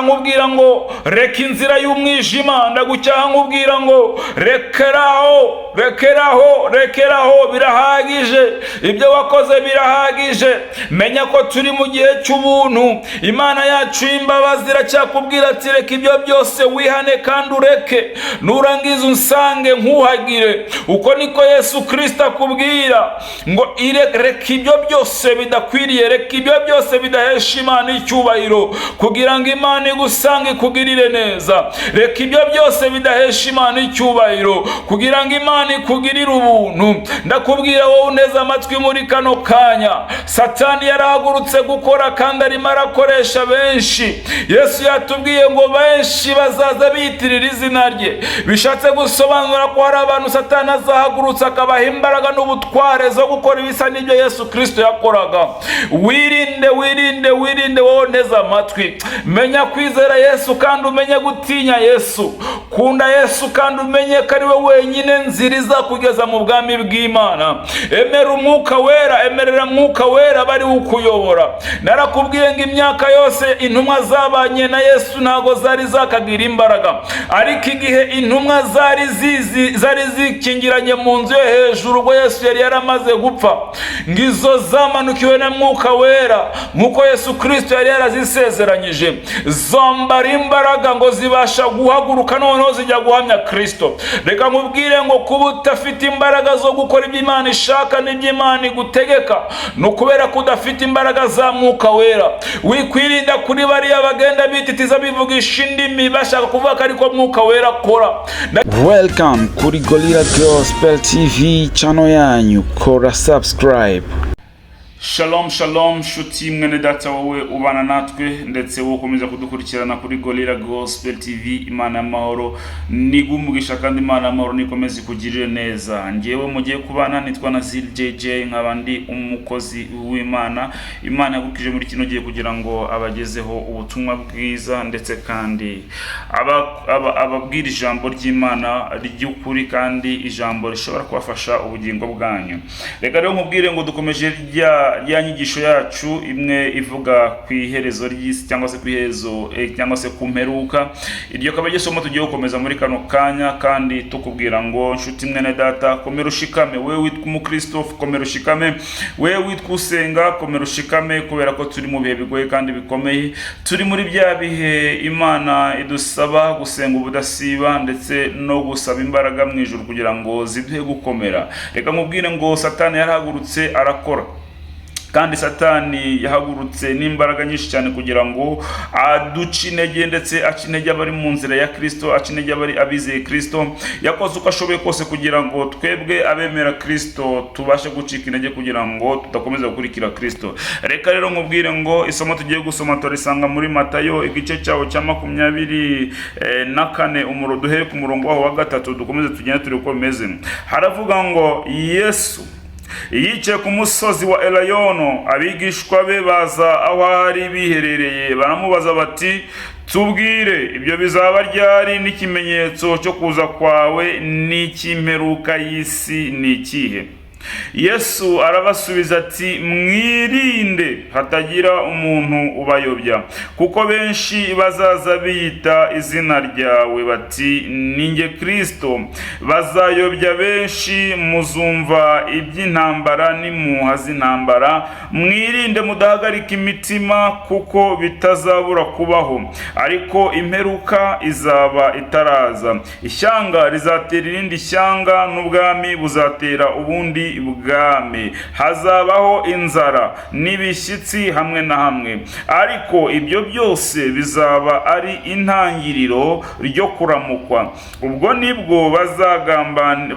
Ndagucyaha nkubwira ngo reka inzira y'umwijima. Ndagucyaha nkubwira ngo rekeraho, rekeraho, rekeraho, birahagije. Ibyo wakoze birahagije. Menya ko turi mu gihe cy'ubuntu. Imana yacu y'imbabazi iracyakubwira ati: "Reka ibyo byose, wihane kandi ureke, nurangiza unsange nkuhagire." Uko niko Yesu Kirisito akubwira ngo reka ibyo byose bidakwiriye, reka ibyo byose bidahesha Imana icyubahiro, kugira ngo Imana igusange ikugirire neza. Reka ibyo byose bidahesha Imana icyubahiro, kugira ngo Imana ikugirire ubuntu. Ndakubwira wowe uneze amatwi muri kano kanya, Satani yarahagurutse gukora kandi arimo arakoresha benshi. Yesu yatubwiye ngo benshi bazaza biyitirira izina rye. Bishatse gusobanura ko hari abantu Satani azahagurutsa, akabaha imbaraga n'ubutware zo gukora ibisa n'ibyo Yesu Kirisito yakoraga. Wirinde, wirinde, wirinde wowe uneze amatwi. Menya kwizera Yesu kandi umenye gutinya Yesu. Kunda Yesu kandi umenye ko ari we wenyine nzira izakugeza mu bwami bw'Imana. Emera Umwuka Wera, emerera Mwuka Wera bari ukuyobora. Narakubwiye ngo imyaka yose intumwa zabanye na Yesu ntabwo zari zakagira imbaraga, ariko igihe intumwa zari zizi zari zikingiranye mu nzu yo hejuru ubwo Yesu yari yaramaze gupfa, ngizo zamanukiwe na Mwuka Wera nk'uko Yesu Kirisito yari yarazisezeranyije, zambara imbaraga ngo zibasha guhaguruka, noneho zijya guhamya Kirisito. Reka nkubwire ngo kuba udafite imbaraga zo gukora ibyo Imana ishaka n'ibyo Imana igutegeka ni ukubera ko udafite imbaraga za Mwuka Wera. Wikwirinda kuri bariya bagenda bititiza, bivugisha indimi, bashaka kuvuga ko ariko Mwuka Wera akora. Welcome kuri Gorilla Gospel TV channel yanyu, kora subscribe. Shalom, shalom, nshuti mwene data, wowe ubana natwe ndetse wowe ukomeza kudukurikirana kuri Gorilla Gospel TV. Imana y'amahoro niguhe umugisha kandi Imana y'amahoro nikomeze ikugirire neza. Ngewe mugiye kubana nitwa Nazil JJ, nkaba ndi umukozi w'Imana. Imana yagukije muri kino gihe kugira ngo abagezeho ubutumwa bwiza ndetse kandi ababwira ijambo ry'Imana ry'ukuri kandi ijambo rishobora kubafasha ubugingo bwanyu. Reka rero nkubwire ngo dukomeje rya nyigisho yacu imwe ivuga ku iherezo ry'isi cyangwa se ku iherezo cyangwa se ku mperuka. Iryo akaba ari isomo tugiye gukomeza muri kano kanya, kandi tukubwira ngo nshuti mwene data, komera ushikame. Wewe witwa umukristo, komera ushikame. Wewe witwa usenga, komera ushikame, kubera ko turi mu bihe bigoye kandi bikomeye. Turi muri bya bihe Imana idusaba gusenga ubudasiba ndetse no gusaba imbaraga mu ijuru kugira ngo ziduhe gukomera. Reka nkubwire ngo Satani yarahagurutse arakora, kandi Satani yahagurutse n'imbaraga nyinshi cyane kugira ngo aduce intege ndetse ace intege abari mu nzira ya Kirisito, ace intege abari abizeye Kirisito. Yakoze uko ashoboye kose kugira ngo twebwe abemera Kirisito tubashe gucika intege, kugira ngo tudakomeza gukurikira Kirisito. Reka rero nkubwire ngo isomo tugiye gusoma turisanga muri Matayo, igice cyawo cya 24, duhere ku murongo waho wa 3, dukomeze tugende turi uko bimeze. Haravuga ngo: "Yesu yicaye ku musozi wa Elayono, abigishwa be baza aho ari biherereye, baramubaza bati: 'Tubwire, ibyo bizaba ryari, n'ikimenyetso cyo kuza kwawe n'icy'imperuka y'isi ni ikihe?' Yesu arabasubiza ati: 'Mwirinde hatagira umuntu ubayobya, kuko benshi bazaza biyita izina ryawe bati: Ni njye Kristo. Bazayobya benshi. Muzumva iby'intambara n'impuha z'intambara. Mwirinde mudahagarika imitima, kuko bitazabura kubaho, ariko imperuka izaba itaraza. Ishyanga rizatera irindi shyanga, n'ubwami buzatera ubundi bwami. Hazabaho inzara n'ibishyitsi hamwe na hamwe, ariko ibyo byose bizaba ari intangiriro ryo kuramukwa. Ubwo nibwo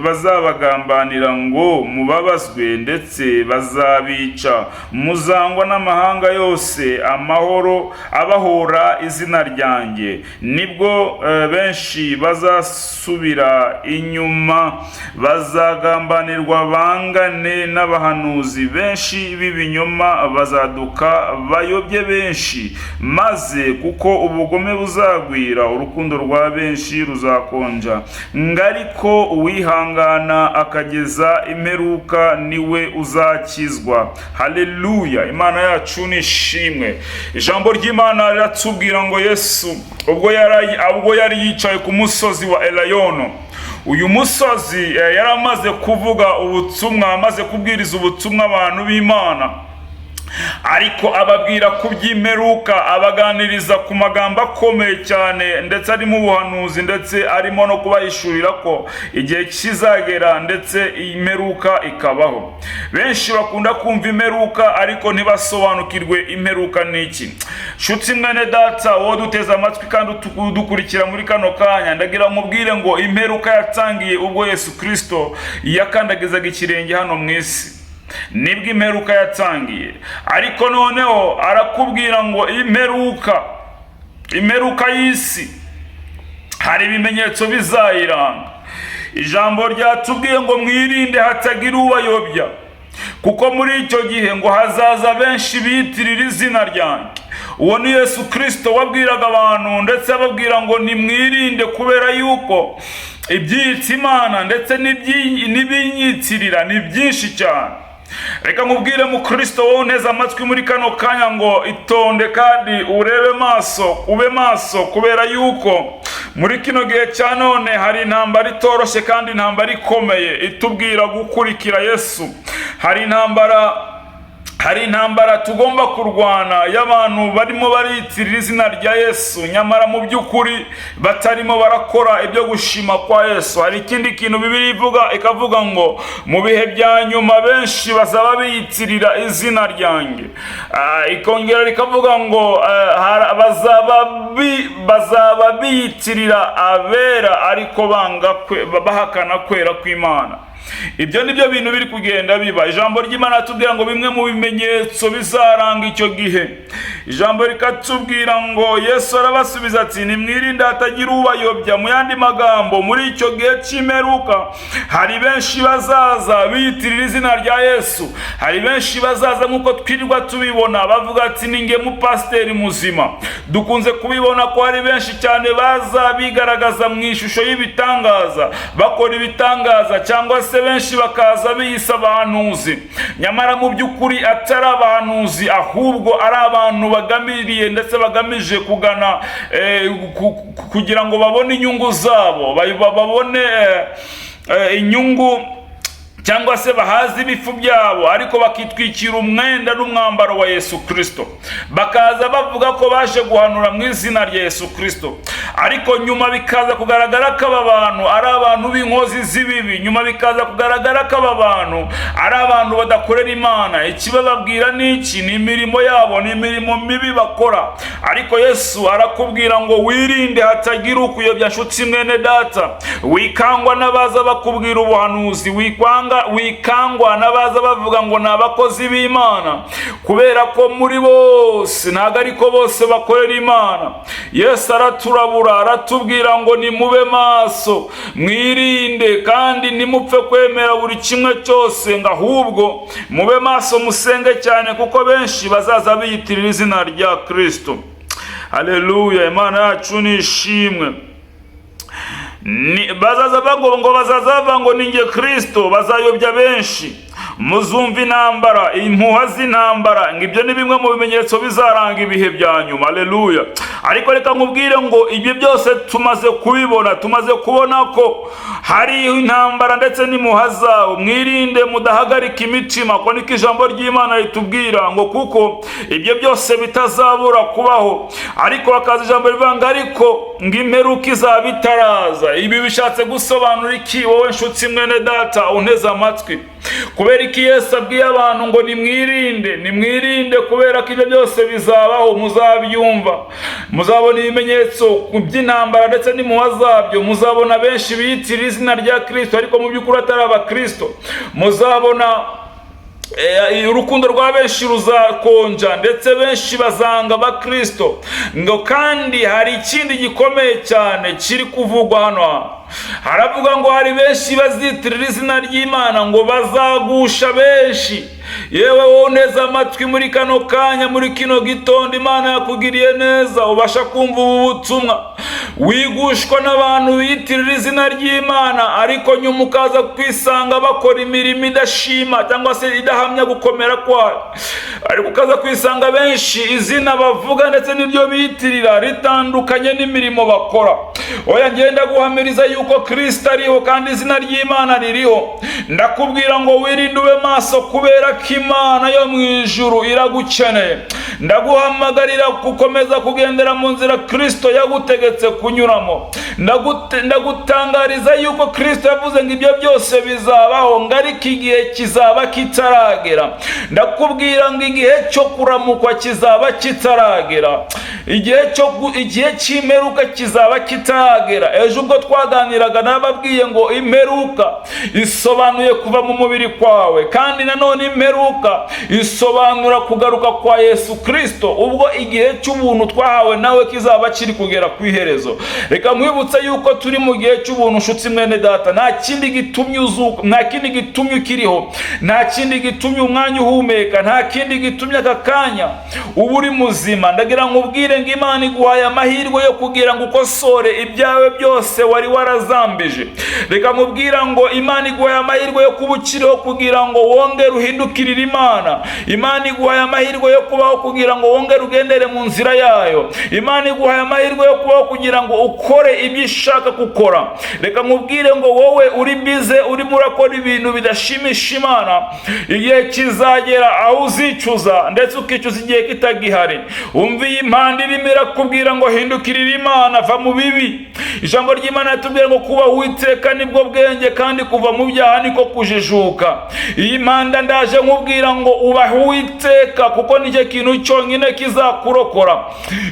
bazabagambanira ngo mubabazwe, ndetse bazabica. Muzangwa n'amahanga yose amahoro abahora izina ryanjye. Nibwo benshi bazasubira inyuma, bazagambanirwa bange Muhangane n'abahanuzi benshi b'ibinyoma bazaduka bayobye benshi, maze kuko ubugome buzagwira, urukundo rwa benshi ruzakonja. Ariko uwihangana akageza imperuka niwe uzakizwa. Haleluya, Imana yacu ni ishimwe. Ijambo ry'Imana riratubwira ngo Yesu ubwo yari yicaye ku musozi wa Elayono, uyu musozi, yari amaze kuvuga ubutumwa, amaze kubwiriza ubutumwa abantu b'Imana, ariko ababwira ku by'imperuka, abaganiriza ku magambo akomeye cyane, ndetse arimo ubuhanuzi, ndetse arimo no kubahishurira ko igihe kizagera ndetse imperuka ikabaho. Benshi bakunda kumva imperuka ariko ntibasobanukirwe imperuka ni iki. Nshuti mwene data, wowe duteze amatwi kandi udukurikira muri kano kanya, ndagira nkubwire ngo imperuka yatangiye ubwo Yesu Kirisito yakandagizaga ikirenge hano mu isi, nibwo imperuka yatangiye. Ariko noneho arakubwira ngo imperuka y'isi hari ibimenyetso bizayiranga. Ijambo ryatubwiye ngo mwirinde hatagira ubayobya, kuko muri icyo gihe ngo hazaza benshi biyitirira izina ryanjye. Uwo ni Yesu Kirisito wabwiraga abantu, ndetse ababwira ngo nimwirinde, kubera yuko ibyiyitsa Imana ndetse n'ibinyitirira ni byinshi cyane. Reka nkubwire mu Kirisito, wowe unteze amatwi muri kano kanya, ngo itonde kandi urebe maso, ube maso, kubera yuko muri kino gihe cya none hari intambara itoroshye kandi intambara ikomeye itubwira gukurikira Yesu. Hari intambara tugomba kurwana y'abantu barimo bariyitirira izina rya Yesu, nyamara mu by'ukuri batarimo barakora ibyo gushima kwa Yesu. Hari ikindi kintu Bibiliya ivuga, ikavuga ngo mu bihe bya nyuma benshi bazaba biyitirira izina ryanjye. Ikongera rikavuga ngo bazaba biyitirira abera, ariko banga bahakana kwera kw'Imana. Ibyo ni byo bintu biri kugenda biba. Ijambo ry'Imana tubwira ngo bimwe mu bimenyetso bizaranga icyo gihe, ijambo rikatubwira ngo Yesu arabasubiza ati: "Nimwirinde hatagira ubayobya." Mu yandi magambo, muri icyo gihe cy'imperuka hari benshi bazaza biyitirira izina rya Yesu. Hari benshi bazaza, nk'uko twirirwa tubibona, bavuga ati: "Ni nge mupasiteri muzima." Dukunze kubibona ko hari benshi cyane baza bigaragaza mu ishusho y'ibitangaza, bakora ibitangaza, cyangwa se benshi bakaza biyise abahanuzi, nyamara mu by'ukuri atari abahanuzi, ahubwo ari abantu bagamiriye ndetse bagamije kugana kugira ngo babone inyungu zabo, babone inyungu cyangwa se bahaze ibifu byabo, ariko bakitwikira umwenda n'umwambaro wa Yesu Kirisito, bakaza bavuga ko baje guhanura mu izina rya Yesu Kirisito. Ariko nyuma bikaza kugaragara ko aba bantu ari abantu b'inkozi z'ibibi. Nyuma bikaza kugaragara ko aba bantu ari abantu badakorera Imana. Ikibababwira ni iki? Ni imirimo yabo, ni imirimo mibi bakora. Ariko Yesu arakubwira ngo wirinde hatagira ukuyobya. Nshuti mwene data, wikangwa n'abaza bakubwira ubuhanuzi, wikangwa n'abaza bavuga ngo ni abakozi b'Imana, kubera ko muri bose ntabwo ariko bose bakorera Imana. Yesu araturabura, aratubwira ngo nimube maso, mwirinde, kandi ntimupfe kwemera buri kimwe cyose, ngo ahubwo mube maso, musenge cyane, kuko benshi bazaza biyitirira izina rya Kirisito. Haleluya, Imana yacu ni ishimwe. Bazaza bavuga ngo, bazaza bavuga ngo ni nge Kirisito, bazayobya benshi. Muzumva intambara, impuha z'intambara, ngo ibyo ni bimwe mu bimenyetso bizaranga ibihe bya nyuma. Aleluya. Ariko reka nkubwire ngo ibyo byose tumaze kubibona, tumaze kubona ko hari intambara ndetse n'impuha zawo. Mwirinde mudahagarika imitima, ko niko ijambo ry'Imana ritubwira, ngo kuko ibyo byose bitazabura kubaho. Ariko hakaza ijambo rivuga ngo ariko ngo imperuka izaba itaraza. Ibi bishatse gusobanura iki, wowe nshuti mwene data unteze amatwi? Kubera iki Yesu abwiye abantu ngo nimwirinde, nimwirinde, kubera ko ibyo byose bizabaho? Muzabyumva, muzabona ibimenyetso by'intambara ndetse n'impuha zabyo, muzabona benshi biyitirira izina rya Kirisito ariko mu by'ukuri atari abakirisito, muzabona urukundo rwa benshi ruzakonja, ndetse benshi bazanga abakirisito. Ngo kandi hari ikindi gikomeye cyane kiri kuvugwa hano hantu. Haravuga ngo hari benshi bazitirira izina ry'Imana, ngo bazagusha benshi. Yewe wowe uneze amatwi muri kano kanya, muri kino gitondo, Imana yakugiriye neza ubasha kumva ubu butumwa. Wigushwa n'abantu biyitirira izina ry'Imana, ariko nyuma ukaza kwisanga bakora imirimo idashima cyangwa se idahamya gukomera kwayo, ariko ukaza kwisanga benshi izina bavuga ndetse n'iryo biyitirira ritandukanye n'imirimo bakora. Oya, ngenda guhamiriza yuko Kirisito ariho kandi izina ry'Imana ririho. Ndakubwira ngo wirinde, ube maso, kubera ko Imana yo mu ijuru iragukeneye. Ndaguhamagarira gukomeza kugendera mu nzira Kirisito yagutegetse kunyuramo. Ndagutangariza yuko Kirisito yavuze ngo ibyo byose bizabaho, ngo ariko igihe kizaba kitaragera. Ndakubwira ngo igihe cyo kuramukwa kizaba kitaragera, igihe cy'imperuka kizaba kitaragera. Ejo ubwo twaganiraga nababwiye ngo imperuka isobanuye kuva mu mubiri kwawe, kandi nanone imperuka isobanura kugaruka kwa Yesu Kirisito, ubwo igihe cy'ubuntu twahawe nawe kizaba kiri kugera ku iherezo. Reka nkwibutse yuko turi mu gihe cy'ubuntu, nshuti mwene data. Nta kindi gitumye uzuka, nta kindi gitumye ukiriho, nta kindi gitumye umwanya uhumeka, nta kindi gitumye aka kanya uba uri muzima. Ndagira nkubwire ngo Imana iguhaye amahirwe yo kugira ngo ukosore ibyawe byose wari warazambije. Reka nkubwira ngo Imana iguhaye amahirwe yo kuba ukiriho kugira ngo wongere uhindukirire Imana. Imana iguhaye amahirwe yo kubaho kugira ngo wongere ugendere mu nzira yayo. Imana iguhaye amahirwe yo kubaho kugira ngo ukore ibyo ishaka gukora. Reka nkubwire ngo wowe uri busy urimo urakora ibintu bidashimisha Imana, igihe kizagera aho uzicuza, ndetse ukicuza igihe kitagihari. Umva iyi mpanda irimo irakubwira ngo hindukirire Imana, va mu bibi. Ijambo ry'Imana yatubwira ngo kubaha Uwiteka nibwo bwenge, kandi kuva mu byaha niko kujijuka. Iyi mpanda ndaje nkubwira ngo ubahe Uwiteka, kuko nicyo kintu cyonyine kizakurokora.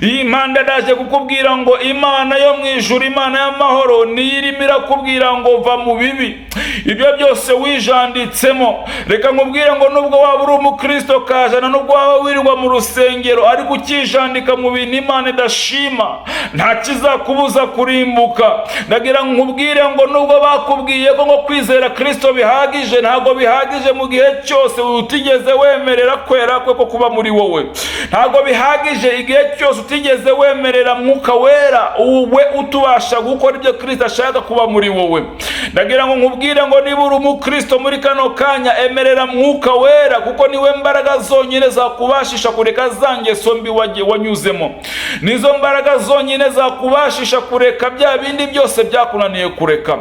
Iyi mpanda ndaje kukubwira ngo Imana yo mu ijuru, Imana y'amahoro, niyo irimo irakubwira ngo va mu bibi, ibyo byose wijanditsemo. Reka nkubwire ngo nubwo waba uri umukristo kajana, nubwo waba wirirwa mu rusengero, ariko ukijandika mu bintu Imana idashima, nta kizakubuza kurimbuka. Ndagira nkubwire ngo nubwo bakubwiye ko ngo kwizera Kristo bihagije, ntabwo bihagije mu gihe cyose utigeze wemerera kwera kwe ko kuba muri wowe. Ntabwo bihagije igihe cyose utigeze wemerera Mwuka Wera, uwe utubasha gukora ibyo Kristo ashaka, kuba muri wowe. Ndagira ngo nkubwire ngo niba uri umukristo muri kano kanya, emerera Mwuka Wera, kuko niwe mbaraga zonyine zakubashisha kureka za ngeso mbi wanyuzemo. Nizo mbaraga zonyine zakubashisha kureka bya bindi byose byakunaniye kureka.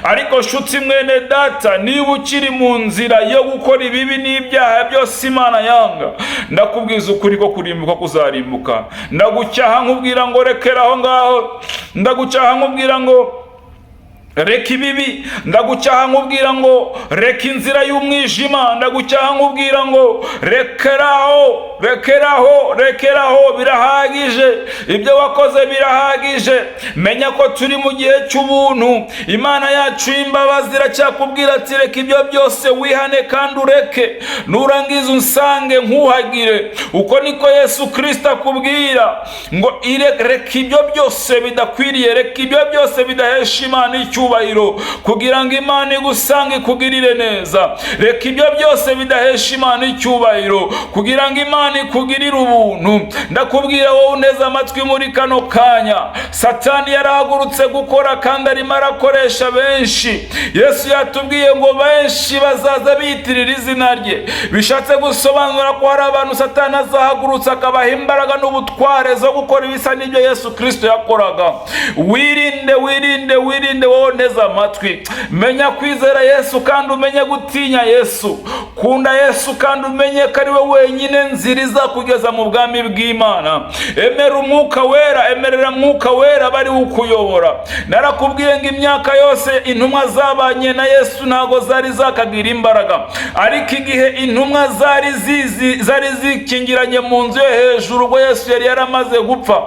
Ariko nshuti mwene data, niba ukiri mu nzira yo gukora ibibi n'ibyaha byose Imana yanga, ndakubwiza ukuri ko kurimbuka kuzarimbuka. Ndagucyaha nkubwira ngo rekera aho ngaho. Ndagucyaha nkubwira ngo reka ibibi. Ndagucyaha nkubwira ngo reka inzira y'umwijima. Ndagucyaha nkubwira ngo rekeraho, rekeraho, rekeraho, birahagije. Ibyo wakoze birahagije. Menya ko turi mu gihe cy'ubuntu. Imana yacu y'imbabazi iracyakubwira ati reka ibyo byose, wihane kandi ureke, nurangiza unsange nkuhagire. Uko niko Yesu Kirisito akubwira ngo reka ibyo byose bidakwiriye, reka ibyo byose bidahesha Imana icyubahiro, kugira ngo Imana igusange ikugirire neza. Reka ibyo byose bidahesha Imana icyubahiro, kugira ngo Imana ikugirire ubuntu. Ndakubwira wowe uneze amatwi muri kano kanya, Satani yarahagurutse gukora kandi arimo arakoresha benshi. Yesu yatubwiye ngo benshi bazaza biyitirira izina rye. Bishatse gusobanura ko hari abantu Satani azahagurutsa akabaha imbaraga n'ubutware zo gukora ibisa n'ibyo Yesu Kirisito yakoraga. Wirinde, wirinde, wirinde. Wowe uneze amatwi, menya kwizera Yesu kandi umenye gutinya Yesu. Kunda Yesu kandi umenye ko ari we wenyine nzira izakugeza mu bwami bw'Imana. Emera Umwuka Wera, emerera Mwuka Wera bari ukuyobora. Narakubwiye ngo imyaka yose intumwa zabanye na Yesu ntabwo zari zakagira imbaraga, ariko igihe intumwa zari zizi zari zikingiranye mu nzu yo hejuru ubwo Yesu yari yaramaze gupfa,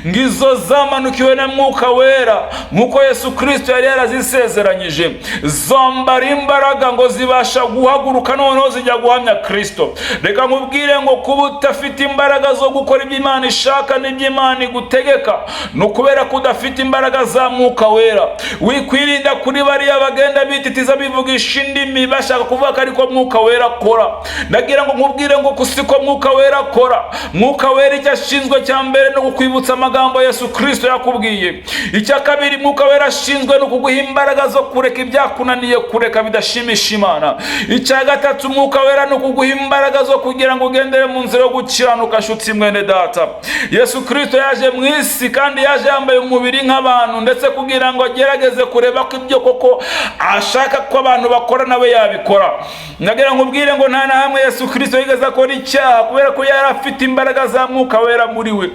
ngizo zamanukiwe na Mwuka Wera nk'uko Yesu Kirisito yari yarazisezeranyije, zambara imbaraga ngo zibasha guhaguruka, noneho zijya guhamya Kristo. Reka nkubwire ngo kuba udafite imbaraga zo gukora ibyo Imana ishaka n'ibyo Imana igutegeka, ni ukubera ko udafite imbaraga za Mwuka Wera. Wikwirinda kuri bariya bagenda bititiza, bivugisha indimi, bashaka kuvuga ko ariko Mwuka Wera akora. Ndagira ngo nkubwire ngo siko Mwuka Wera akora. Mwuka Wera icyo ashinzwe cya mbere no kukwibutsa amagambo Yesu Kristo yakubwiye. Icya kabiri, Mwuka Wera ashinzwe no kuguha imbaraga zo kureka ibyakunaniye kureka bidashimisha Imana. Icya gatatu, Mwuka Wera ni ukuguha imbaraga zo kugira ngo ugendere mu nzira yo gukiranuka. Nshuti mwene data, Yesu Kristo yaje mu isi kandi yaje yambaye umubiri nk'abantu, ndetse kugira ngo agerageze kureba ko ibyo koko ashaka ko abantu bakora nawe yabikora. Ndagira ngo ubwire ngo nta na hamwe Yesu Kristo yigeze akora icyaha, kubera ko yari afite imbaraga za Mwuka Wera muri we.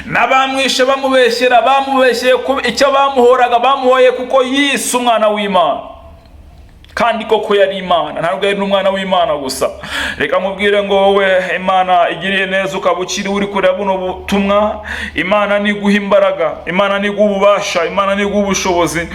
N'abamwishe bamubeshyera, bamubeshyeye icyo bamuhoraga, bamuhoye kuko yise umwana w'Imana, kandi koko yari Imana, ntabwo yari n'umwana w'Imana gusa. Reka mubwire ngo wowe Imana igiriye neza ukaba ukiri uri kureba buno butumwa, Imana niguha imbaraga, Imana niguha ububasha, Imana niguha ubushobozi,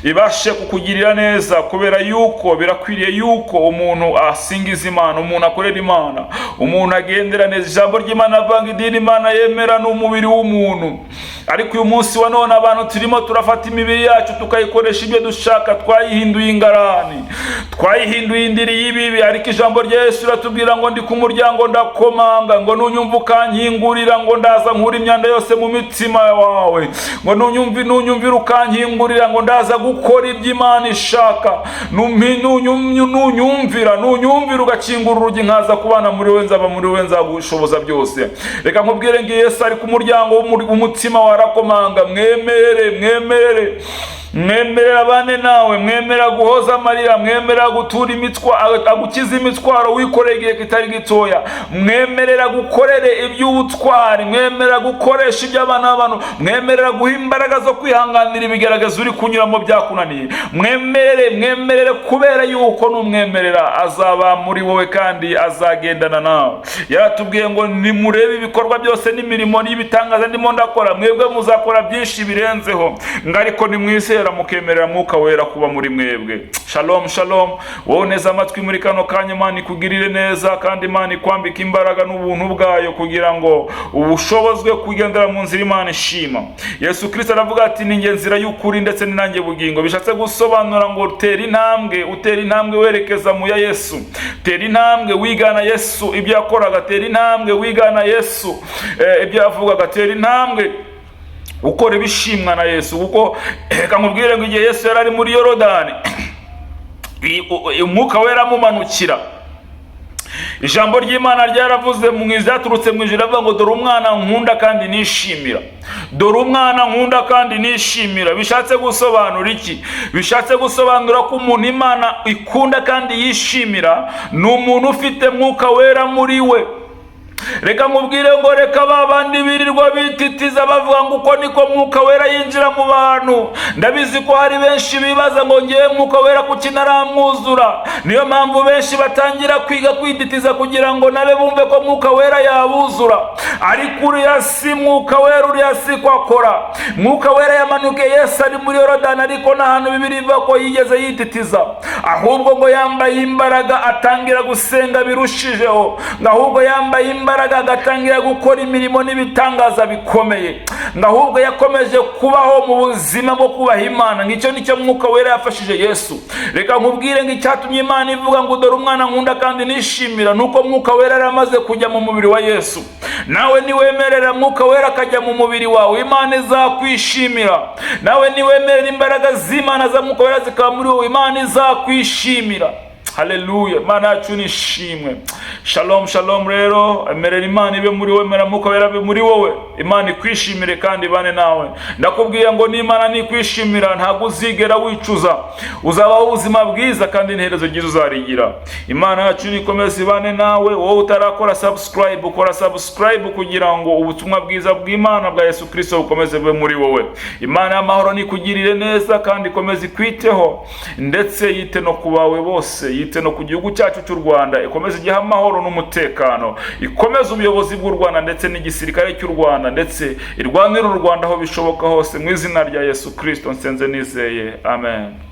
ibashe kukugirira neza, kubera yuko birakwiriye yuko umuntu asingiza Imana, umuntu akorera Imana, umuntu agendera neza. Ijambo ry'Imana avuga ngo idini Imana yemera ni umubiri w'umuntu. Ariko uyu munsi wa none abantu turimo turafata imibiri yacu tukayikoresha ibyo dushaka, twayihinduye ingarani, twayihinduye indiri y'ibibi. Ariko ijambo rya Yesu riratubwira ngo: "Ndi ku muryango ndakomanga, ngo nunyumva ukankingurira, ngo ndaza nkura imyanda yose mu mitima wawe, ngo nunyumvira ukankingurira, ngo ndaza gukora ibyo Imana ishaka. Nunyumvira ugakingura urugi nkaza kubana muri we, nzaba muri we, nzagushoboza byose." Reka nkubwire ngo Yesu ari ku muryango w'umutima warakomanga. Mwemere, mwemerere, mwemerera abane nawe, mwemera guhoza amarira, mwemerera gutura imitwa, agukiza imitwaro wikoreye igihe kitari gitoya, mwemerera gukorere iby'ubutwari, mwemerera gukoresha iby'abana b'abantu, mwemerera guha imbaraga zo kwihanganira ibigaragaza uri kunyuramo byakunaniye. Mwemerere, mwemerere, kubera yuko numwemerera azaba muri wowe kandi azagendana nawe. Yaratubwiye ngo: "Nimurebe ibikorwa byose n'imirimo n'ibitangaza ndimo ndakora, mwebwe muzakora byinshi birenzeho," ngo ariko nimwizera mukemerera Mwuka Wera kuba muri mwebwe. Shalom, shalom. Wowe neza amatwi muri kano kanya, Imana ikugirire neza kandi Imana ikwambike imbaraga n'ubuntu bwayo kugira ngo ubushobozwe kugendera mu nzira Imana ishima. Yesu Kirisito aravuga ati: "Ni njye nzira y'ukuri ndetse ni nanjye bugingo." Bishatse gusobanura ngo tera intambwe, utera intambwe werekeza mu ya Yesu, tera intambwe wigana Yesu ibyo yakoraga, tera intambwe wigana Yesu ibyo yavugaga, tera intambwe ukora ibishimwa na Yesu. Kuko reka nkubwire ngo igihe Yesu yari ari muri Yorodani, Umwuka Wera amumanukira, ijambo ry'Imana ryaravuze mu ryaturutse mu ijuru, rivuga ngo: "Dore umwana nkunda kandi nishimira, dore umwana nkunda kandi nishimira." Bishatse gusobanura iki? Bishatse gusobanura ko umuntu Imana ikunda kandi yishimira ni umuntu ufite Mwuka Wera muri we. Reka nkubwire ngo reka ba bandi birirwa bititiza bavuga ngo uko niko Mwuka Wera yinjira mu bantu. Ndabizi ko hari benshi bibaza ngo: "Ngewe Mwuka Wera kuki ntaramwuzura?" Niyo mpamvu benshi batangira kwiga kwiditiza kugira ngo nabe bumve ko Mwuka Wera yabuzura. Ariko uriya si Mwuka Wera, uriya si ko akora. Mwuka Wera yamanuke Yesu ari muri Yorodani, ariko nta hantu Bibiri ivuga ko yigeze yititiza. Ahubwo ngo yambaye imbaraga atangira gusenga birushijeho, ngo ahubwo yambaye imbaraga agatangira gukora imirimo n'ibitangaza bikomeye, ngo ahubwo yakomeje kubaho mu buzima bwo kubaha Imana. Ngo icyo nicyo Mwuka Wera yafashije Yesu. Reka nkubwire ngo icyatumye Imana ivuga ngo: "Dore umwana nkunda kandi nishimira," ni uko Mwuka Wera yari amaze kujya mu mubiri wa Yesu. Nawe niwemerera Mwuka Wera akajya mu mubiri wawe, Imana izakwishimira. Nawe niwemerera imbaraga z'Imana za Mwuka Wera zikaba muri wowe, Imana izakwishimira. Haleluya, Imana yacu ni ishimwe. Shalom, shalom. Rero emerera Imana ibe muri wowe, emera Mwuka Wera abe muri wowe, Imana ikwishimire kandi ibane nawe. Ndakubwiye ngo n'Imana nikwishimira ntabwo uzigera wicuza, uzabaho ubuzima bwiza kandi n'iherezo ryiza uzarigira. Imana yacu nikomeze ibane nawe. Wowe utarakora subscribe, ukora subscribe kugira ngo ubutumwa bwiza bw'Imana bwa Yesu Kirisito bukomeze bube muri wowe. Imana y'amahoro nikugirire neza kandi ikomeze ikwiteho, ndetse yite no ku bawe bose, yite Yite no ku gihugu cyacu cy'u Rwanda, ikomeze igihe amahoro n'umutekano, ikomeze ubuyobozi bw'u Rwanda ndetse n'igisirikare cy'u Rwanda, ndetse irwanire u Rwanda aho bishoboka hose. Mu izina rya Yesu Kirisito nsenze nizeye, amen.